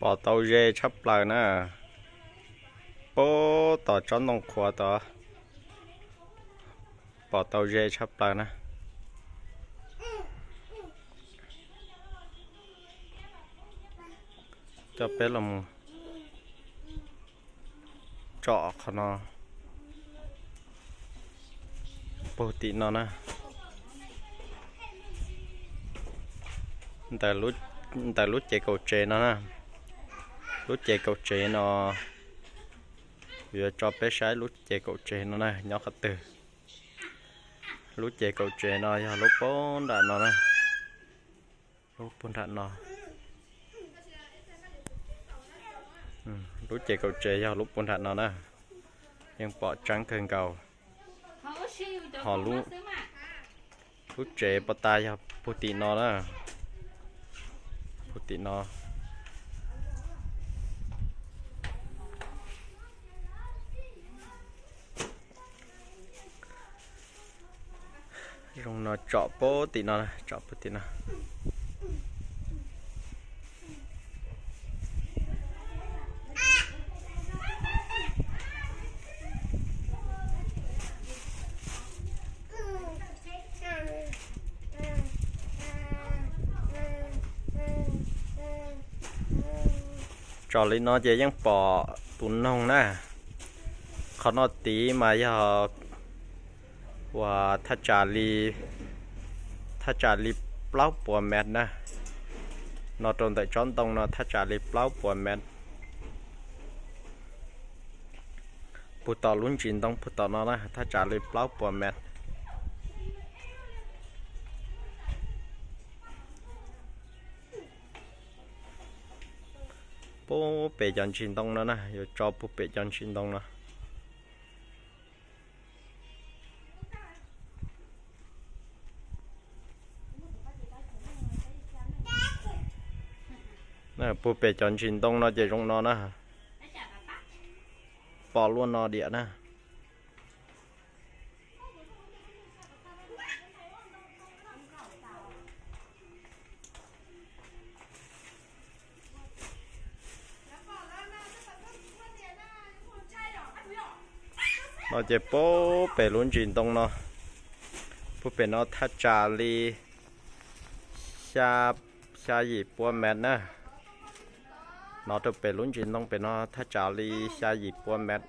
Pom tau ze tshaj plaws na. Pub tom tsob ntoo qhuav tod, pom tau ze tshaj plaws na. Coj peb los mus tsom qhov no, puag tim no na. Ntawm lub ces kaum tsev no na, lub ces kaum tsev no, yuav tso peb saib lub ces kaum tsev no na nyob qhov twg. Lub ces kaum tsev no yog lub puag nram no na. Lub puag nram no. Lub ces kaum tsev yog lub puag nram no na. Yeej pom tseeb kawg nkaus. Ho lub tsev pov tas yog puag tim no na. Puag tim no. Zoo no tsom puag tim no, tsom puag tim no. Tsom li no ces yeej pom tus noog na. Qhov no tid mas yog uas thaj tsam li, thaj tsam li plaub puas mev na. No rau ntawm tsob ntoo no thaj tsam li plaub puas mev. Puag tom lub ntsis ntoo puag tom no na thaj tsam li plaub puas mev. Puag pem cov ntsis ntoo no na, yuav tso puag pem cov ntsis ntoo no. Puag pem cov ntsis ntoo no ces zoo no na, pom luaj no diam na. No ces puag pem lub ntsis ntoo no, puag pem no thaj tsam li xya, xya yim puas mev na. No rau pem lub ntsis ntoo pem no thaj tsam li xya yim puas mev.